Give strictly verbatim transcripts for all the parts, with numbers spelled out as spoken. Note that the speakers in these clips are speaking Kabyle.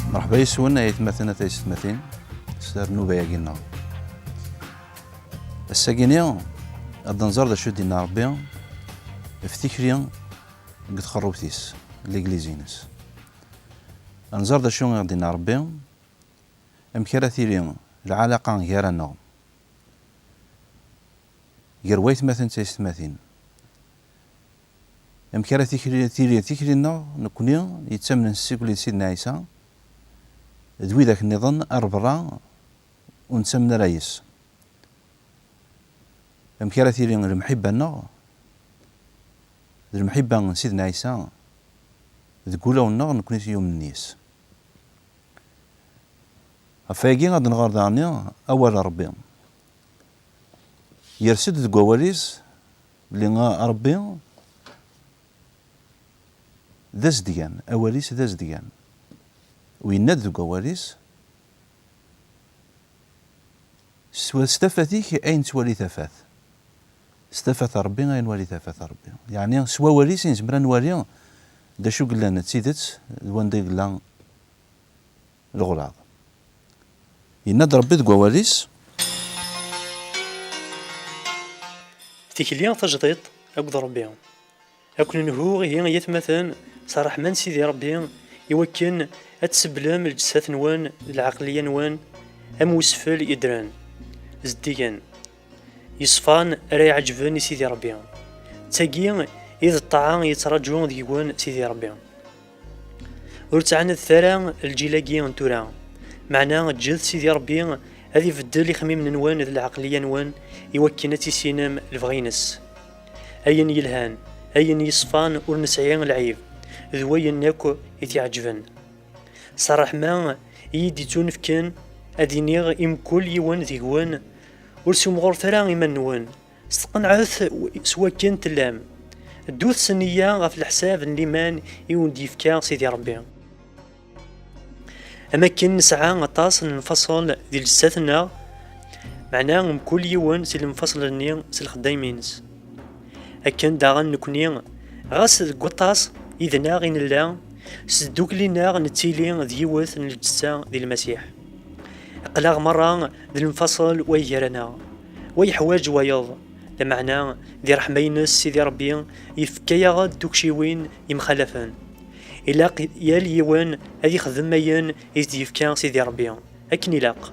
Mṛeḥba yes-wen ay atmaten a taysetmatin s rnuba-agi-nneɣ. Ass-agi-ni ad d-nẓer d acu i d-yenna Ṛebbi ɣef tikli deg txerrubt-is, legliz-ines. Ad nẓer d acu i ɣ-d-yenna Ṛebbi, amek ara tili lɛalaqa gar-aneɣ, gar waytmaten d taysetmatin. Amek ara tikli, tili tikli-nneɣ, nekkni yettamnen s tikli n Sidna Ɛisa, d widak nniḍen ar berra ur nettamen ara yes. Amek ara tili lemḥibba-nneɣ, d lemḥibba n Sidna Ɛisa, deg wulawen-nneɣ nekkni yumnen yes. Ɣef wayagi ad nɣer daɣen awal n Ṛebbi. Yers-d deg wawal-is belli Ṛebbi d azedgan, awal-is d azedgan. U yenna-d deg wawal-is, s, s tafat-ik ay nettwali tafat. S tafat n Ṛebbi ay nwali tafat n Ṛebbi. Yeɛni s wawal-is i nezmer ad nwali d acu yellan d tidet d wanda yella leɣlaḍ. Yenna-d Ṛebbi deg wawal-is. Tikli tajdiṭ akked Ṛebbi. Ad ken-nhu ihi ay atmaten s ṛṛeḥma n Sidi Ṛebbi, iwakken ad tseblem lǧessat-nwen d lɛeqliya-nwen am usfel yeddren, zeddigen, yeṣfan ara iɛeǧben i Sidi Ṛebbi. D tagi i d ṭṭaɛa yettraǧu deg-wen Sidi Ṛebbi. Ur ttɛanadet ara lǧil-agi n tura, meɛna ǧǧet Sidi Ṛebbi ad ibeddel ixemmimen-nwen d lɛeqliya-nwen iwakken ad tissinem lebɣi-ines. Ayen yelhan, ayen yeṣfan ur nesɛi lɛib, d wayen akk i t-iɛeǧben. S ṛṛeḥma i yi-d-ittunefken, ad iniɣ i mkul yiwen deg-wen, ur sumɣuret ara iman-nwen, steqneɛet s wakken tellam. Ddut s nneyya ɣef leḥsab n liman i wen-d-yefka Sidi Ṛebbi. Am akken nesɛa aṭas n lfaṣel di lǧessat-nneɣ, meɛna mkul yiwen si lemfaṣel-nni s lxeddayem-ines. Akken daɣen nekni, ɣas deg waṭas yid-neɣ i nella, s tdukli-nneɣ nettili d yiwet n lǧetta di Lmasiḥ. Aql-aɣ merra d lemfaṣel way gar-aneɣ, wa yeḥwaǧ wayeḍ, lameɛna di ṛṛeḥma-ines Sidi Ṛebbi yefka-yaɣ-d tukciwin yemxalafen. Ilaq yal yiwen ad ixdem ayen i s-d-yefka Sidi Ṛebbi akken ilaq,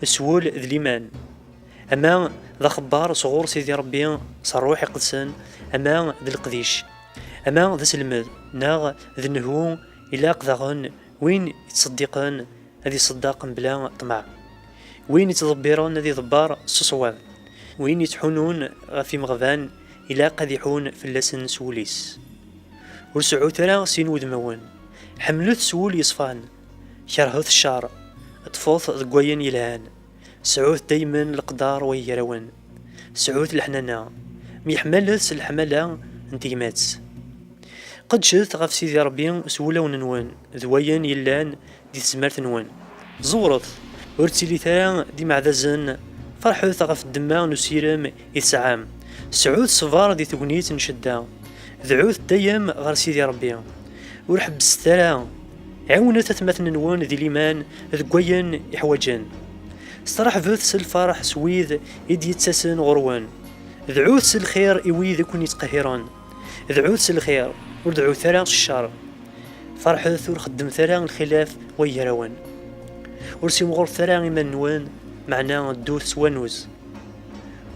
s wul d liman. Ama d axebbar sɣur Sidi Ṛebbi s Ṛṛuḥ Iqedsen, ama d leqdic, ama d aselmed, neɣ d nnhu, ilaq daɣen win yettṣeddiqen ad iṣeddeq mebla ṭṭmeɛ. Win yettḍebbiren ad iḍebber s ṣṣwab. Win yettḥunun ɣef imeɣban, ilaq ad iḥun fell-asen s wul-is. Ur seɛɛut ara sin wudmawen. Ḥemmlet s wul yeṣfan. Kerhet ccer. Ṭṭfet deg wayen yelhan. Sɛut daymen leqder way gar-awen. Sɛut leḥnana. Myeḥmalet s leḥmala n tegmat. Qedcet ɣef Sidi Ṛebbi s wulawen-nwen, d wayen yellan di tezmert-nwen. Ẓewret, ur ttilit ara d imeɛdazen, ferḥet ɣef ddemma n usirem i tesɛam. Sɛut ṣṣber di tegnit n ccedda. Dɛut dayem ɣer Sidi Ṛebbi. Ur ḥebbset ara. Ɛiwnet atmaten-nwen di liman deg wayen i ḥwaǧen. Steṛḥbet s lferḥ s wid i d-yettasen ɣur-wen. Dɛut s lxir i wid i ken-yettqehhiren. Dɛut s lxir, ur dɛut ara s ccer. Ferḥet, ur xeddmet ara lxilaf way gar-awen. Ur simɣuret ara iman-nwen, meɛna ddut s wanuz.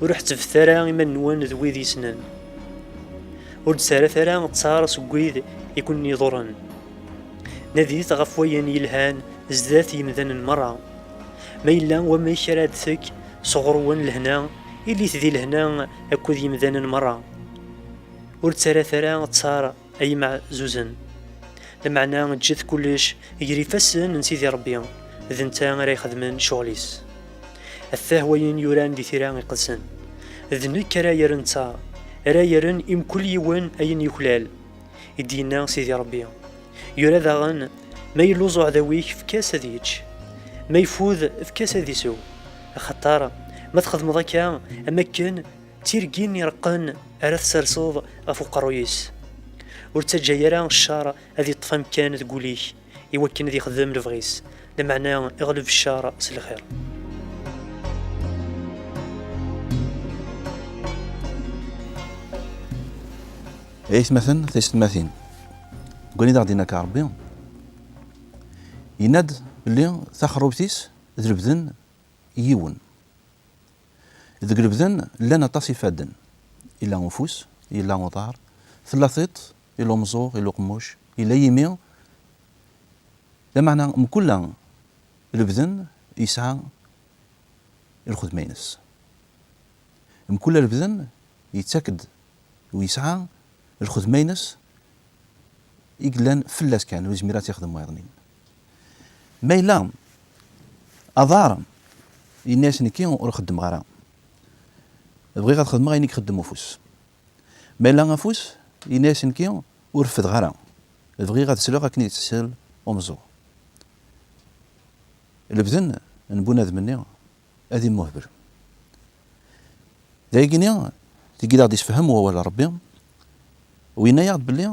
Ur ḥettbet ara iman-nwen d wid yessnen. Ur d-terret ara ttar seg wid i ken-iḍurren. Nadit ɣef wayen yelhan zdat yemdanen merra. Ma yella wamek ara d-tekk sɣur-wen lehna, ilit di lehna akked yemdanen merra. Ur ttarrat ara ttar ay imeɛzuzen. Lameɛna ǧǧet kullec gar ifassen n Sidi Ṛebbi, d netta ara ixedmen ccɣel-is. Atah wayen yuran di tira iqedsen: "D nekk ara yerren ttar, ara yerren i mkul yiwen ayen yuklal," i d-yenna Sidi Ṛebbi. Yura daɣen: "Ma yelluẓ uɛdaw-ik, efk-as ad yečč. Ma yeffud, efk-as ad isew. Axaṭer ma txedmeḍ akka, am akken d tirgin ireqqen ara tserseḍ ɣef uqerruy-is." Ur ttaǧǧa ara ccer ad iṭṭef amkan deg wul-ik. i wakken ad yexdem lebɣi-s, lameɛna iɣleb ccer s lxir. Ay atmaten, taysetmatin, deg wayen i d aɣ-d-yenna akka Ṛebbi, yenna-d belli taxerrubt-is d lebden yiwen. Deg lebden llan aṭas ifadden. Yella ufus, yella uḍar, tella tiṭ, yella umeẓẓuɣ, yella uqemmuc, yella yimi. Lameɛna mkul lebden yesɛa lxedma-ines. Mkul lebden yettak-d u yesɛa lxedma-ines i yellan fell-as kan, ur yezmir ad tt-ixdem wayeḍnin. Ma yella aḍar, yenna-yas nekki ur xeddmeɣ ara, bɣiɣ ad xedmeɣ ayen i ixeddem ufus. Ma yella afus, yenna-yas nekki ur refdeɣ ara, bɣiɣ ad sleɣ akken i yettsel umeẓẓuɣ. Lebden n bunadem-nni ad immuhbel. D ayagi-nni, tigi d aɣ-d-isefhem wawal n Ṛebbi, u yenna-yaɣ-d belli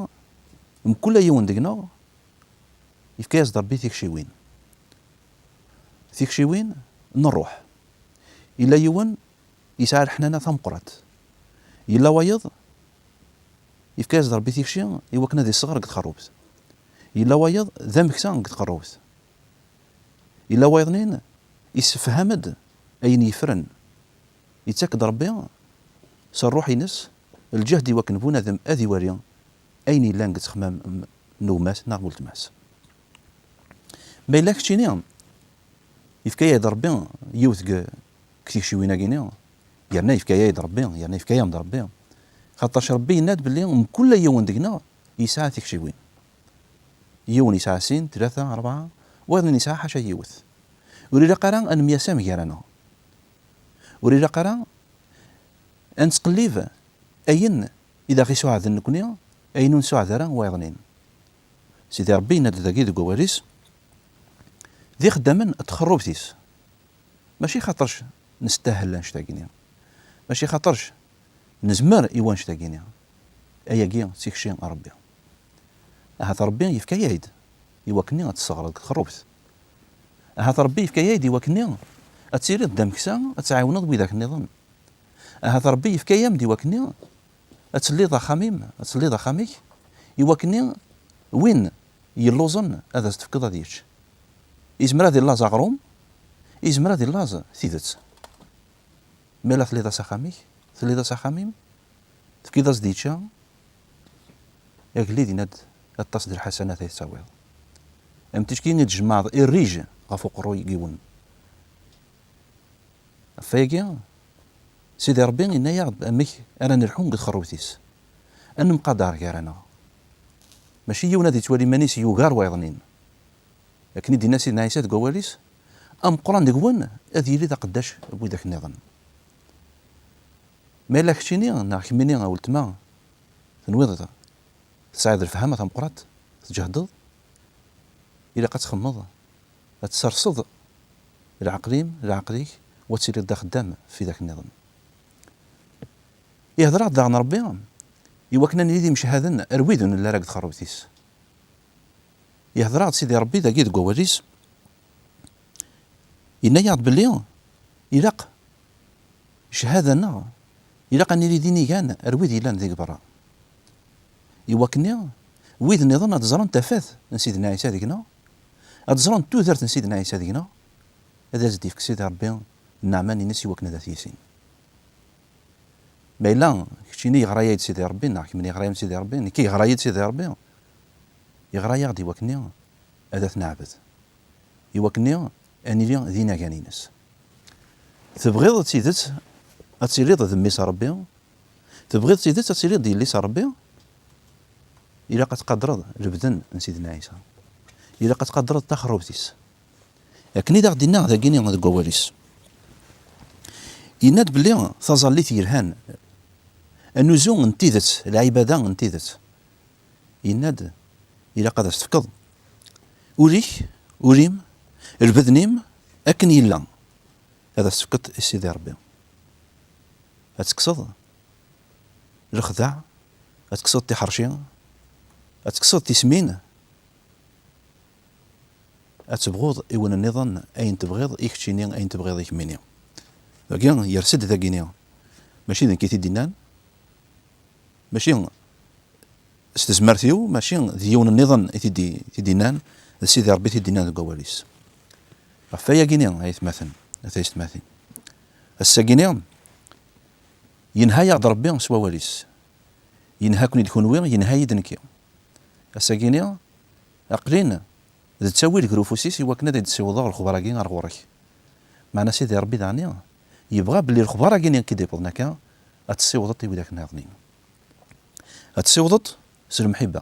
mkul yiwen deg-neɣ yefka-yas-d Ṛebbi tikciwin. Tikciwin n ṛṛuḥ. Yella yiwen yesɛa leḥnana tameqqrant. Yella wayeḍ yefka-yas-d Ṛebbi tikci i wakken ad isɣer deg txerrubt. Yella wayeḍ d ameksa deg txerrubt. Yella wayeḍnin issefham-d ayen yeffren. Yettak-d Ṛebbi s ṛṛuḥ-ines lǧehd i wakken bunadem ad iwali ayen yellan deg ttexmam n gma-s neɣ n weltma-s. Ma yella keččini, yefka-yad Ṛebbi yiwet deg deg tikciwin-agi-ni, yerna yefka-yad Ṛebbi, yerna yefka-yam-d Ṛebbi. Xaṭerc Ṛebbi yenna-d belli mkul yiwen deg-neɣ yesɛa tikciwin. Yiwen yesɛa sin, tlata, ṛebɛa, wayeḍnin yesɛa ḥaca yiwet. Ur ilaq ara ad nemyasam gar-aneɣ. Ur ilaq ara ad nettqellib ayen i d aɣ-isuɛden nekni, ayen ur nsuɛed ara wayeḍnin. Sidi Ṛebbi yenna-d dagi deg wawal-is, d ixeddamen n txerrubt-is. Mačči xaṭerc nestahel annect-agi-ni, mačči xaṭerc nezmer i wannect-agi-ni. Ayagi d tikci n Ṛebbi. Ahat Ṛebbi yefka-yay-d i wakken ad tesseɣreḍ deg txerrubt. Ahat Ṛebbi yefka-yay-d i wakken ad tiliḍ d ameksa, ad tɛiwneḍ widak nniḍen. Ahat Ṛebbi yefka-yam-d i wakken ad telliḍ axxam-im, ad telliḍ axxam-ik, i wakken win yelluẓen ad as-tefkeḍ ad yečč. Izmer ad illaẓ aɣrum, izmer ad illaẓ tidet. Ma la telliḍ-as axxam-ik, telliḍ-as axxam-im, tefkiḍ-as-d yečča, agellid yenna-d aṭas d lḥasanat ay tettawiḍ. Am ticki i d-tjemɛeḍ irrij ɣef uqerruy n yiwen. Ɣef wayagi, Sidi Ṛebbi yenna-yaɣ-d amek ara nelḥu deg txerrubt-is. Ad nemqadar gar-aneɣ. Mačči yiwen ad yettwali iman-is yugar wayeḍnin. Akken i d-yenna Sidna Ɛisa deg wawal-is, ameqqran deg-wen ad yili d aqeddac n widak nniḍen. Ma yella keččini neɣ kemmini a weltma tenwiḍ tesɛiḍ lefhama tameqqrant, tǧehdeḍ, ilaq ad txemmeḍ, ad tserseḍ lɛeql-im, lɛeql-ik, u ad tiliḍ d axeddam f widak nniḍen. Ihder-aɣ-d daɣen Ṛebbi i wakken ad nili d imcehaden ar wid ur nelli ara deg txerrubt-is. Ihder-aɣ-d Sidi Ṛebbi dagi deg wawal-is, yenna-yaɣ-d belli ilaq cchada-nneɣ, ilaq ad nili d inigan ar wid yellan deg berra. I wakken wid nniḍen ad ẓren tafat n Sidna Ɛisa deg-neɣ, ad ẓren tudert n Sidna Ɛisa deg-neɣ, ad as-d-ifk Sidi Ṛebbi nneɛma-ines i wakken ad at-yissin. Ma yella keččini yeɣra-yay-d Sidi Ṛebbi, neɣ kemmini yeɣra-yam-d Sidi Ṛebbi, nekki yeɣra-yi-d Sidi Ṛebbi, yeɣra-yaɣ-d i wakken ad at-neɛbed, i wakken ad nili d inagan-ines. Tebɣiḍ d tidet ad tiliḍ d mmi-s n Ṛebbi? Tebɣiḍ d tidet ad tiliḍ d yelli-s n Ṛebbi? Ilaq ad tqadreḍ lebden n Sidna Ɛisa. Ilaq ad tqadreḍ taxerrubt-is. Akken i d aɣ-d-inna dagini deg wawal-is. Yenna-d belli taẓallit yelhan, anuzu n tidet, lɛibada n tidet. Yenna-d, ilaq ad as-tefkeḍ ul-ik, ul-im, lbedn-im, akken yella, ad as-tefkeḍ i Sidi Ṛebbi. Ad tekkseḍ lexdeɛ, ad tekkseḍ tiḥerci, ad tekkseḍ tismin, Ad tebɣuḍ i win nniḍen ayen tebɣiḍ i keččini, ayen tebɣiḍ i kemmini. Dagi yers-d dagini. Mačči d nekk i t-id-innan, mačči s tezmert-iw, mačči d yiwen nniḍen i t-id-, i t-id-innan, d Sidi Ṛebbi i t-id-innan deg wawal-is. Ɣef wayagini, ay atmaten, a taysetmatin, ass-agini yenha-yaɣ-d Ṛebbi s wawal-is. Yenha-ken-id kunwi, yenha-yi-d nekki. Ass-agini aql-in d ttawil gar ufus-is i wakken ad d-ssiwḍeɣ lexbar-agi ar ɣur-k. Meɛna Sidi Ṛebbi daɣni yebɣa belli lexbar-agi-ni i k-id-iwwḍen akka, ad tessiwḍeḍ i widak nniḍen. Ad tessiwḍeḍ s lemḥibba.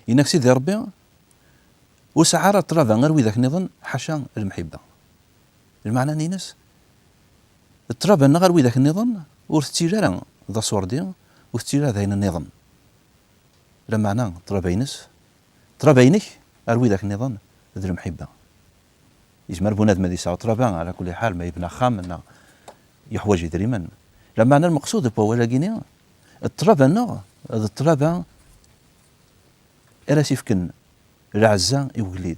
Yenna-k Sidi Ṛebbi, ur sɛa ara ṭṭlaba ar widak nniḍen ḥaca lemḥibba. Lmeɛna-ines, ṭṭlaba-nneɣ ar widak nniḍen ur tettili ara d aṣurdi, ur tettili ara d ayen nniḍen. Lameɛna ṭṭlaba-ines, ṭṭlaba-inek ar widak nniḍen d lemḥibba. Yezmer bunadem ad yesɛu ṭṭlaba, ɛla kulli ḥal, ma yebna axxam neɣ yeḥwaǧ idrimen. Lameɛna lmeqsud n wawal-agi-ni, ṭṭlaba-nneɣ d ṭṭlaba ara s-ifken lɛezza i ugellid,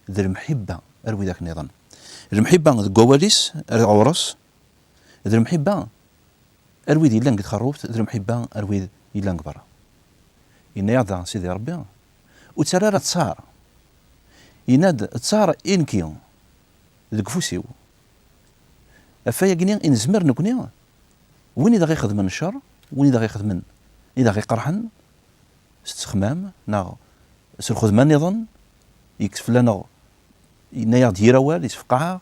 d lemḥibba ar widak nniḍen. Lemḥibba deg wawal-is ar ɣur-s, d lemḥibba ar wid yellan deg txerrubt, d lemḥibba ar wid yellan deg berra. Yenna-yaɣ-d daɣen Sidi Ṛebbi, ur ttarra ara ttaṛ. Yenna-d, ttaṛ i nekki deg ufus-iw. Ɣef wayagi-ni i nezmer nekni, win i d aɣ-ixedmen ccer, win i d aɣ-ixedmen, i d aɣ-iqerḥen s ttexmam neɣ s lxedma nniḍen, yekkes fell-aneɣ, yenna-yaɣ-d yir awal, yessefqeɛ-aɣ,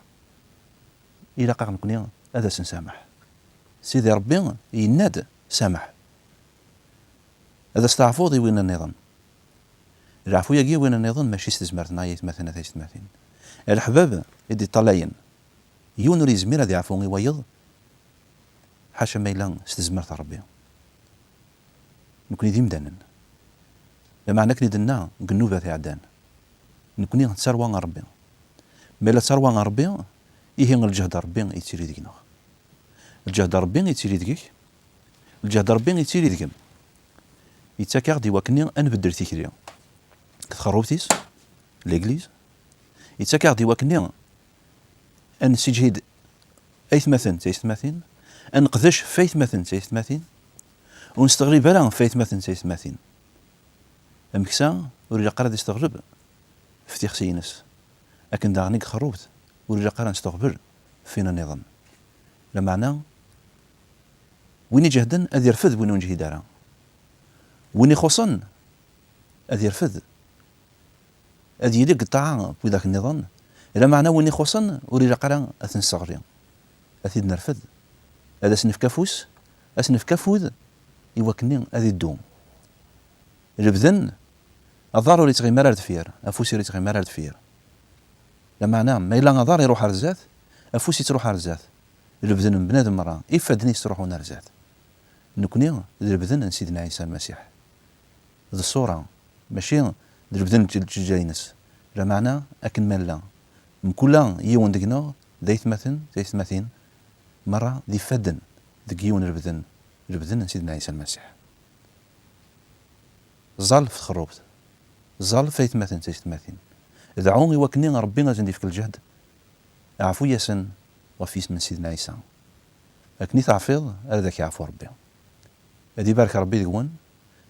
ilaq-aɣ nekni ad as-nsameḥ. Sidi Ṛebbi yenna-d, sameḥ. Ad as-teɛfuḍ i win nniḍen. Leɛfu-yagi i win nniḍen mačči s tezmert-nneɣ, ay atmaten, a taysetmatin. A leḥbab i d-iṭṭalayen, yiwen ur yezmir ad yeɛfu i wayeḍ, ḥaca ma yella s tezmert n Ṛebbi. Nekni d imdanen. Lameɛna akken i d-nenna deg nnubat iɛeddan, nekni d tarwa n Ṛebbi. Ma yella d tarwa n Ṛebbi, ihi lǧehd n Ṛebbi yettili deg-neɣ. Lǧehd n Ṛebbi yettili deg-k, lǧehd n Ṛebbi yettili deg-m. Yettak-aɣ-d i wakken ad nbeddel tikli deg txerrubt-is, l'église. Yettak-aɣ-d i wakken ad nessiǧhid aytmaten d taysetmatin, ad neqdec f aytmaten d taysetmatin, ur nesteɣlib ara f aytmaten d taysetmatin. Ameksa ur ilaq ara ad isteɣleb f tixsi-ines, akken daɣen i txerrubt ur ilaq ara ad nesteɣbel f win nniḍen. Lameɛna, win iǧehden ad irfed win ur neǧhid ara. Win ixuṣṣen ad irfed, ad yili deg ṭṭaɛa n widak nniḍen, lameɛna win ixuṣṣen ur ilaq ara ad t-nesseɣli, ad t-id-nerfed, ad as-nefk afus, ad as-nefk afud i wakken ad iddu. Lebden, aḍar ur yettɣimi ara ar deffir, afus ur yettɣimi ara ar deffir. Lameɛna, ma yella aḍar iruḥ ar zdat, afus yettruḥ ar zdat. Lebden n bnadem merra, ifadden i yettruḥun ar zdat. Nekni d lebden n Sidna Ɛisa Lmasiḥ. D ṣṣura, mačči d lebden n lǧeǧǧa-ines. Lameɛna, akken ma nella, mkul yiwen deg-neɣ d aytmaten, d aytmatin, merra d ifadden deg yiwen lebden, lebden n Sidna Ɛisa Lmasiḥ. Ẓẓal f txerrubt, ẓẓal f aytmaten d taysetmatin. Dɛu i wakken Ṛebbi ad sen-d-ifk lǧehd, ɛfu-yasen ɣef yisem n Sidna Ɛisa. Akken i teɛfiḍ, ad ak-yeɛfu Ṛebbi. Ad ibarek Ṛebbi deg-wen,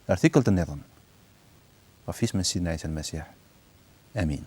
ar tikkelt nniḍen. Ɣef yisem n Sidna Ɛisa Lmasiḥ. Amin.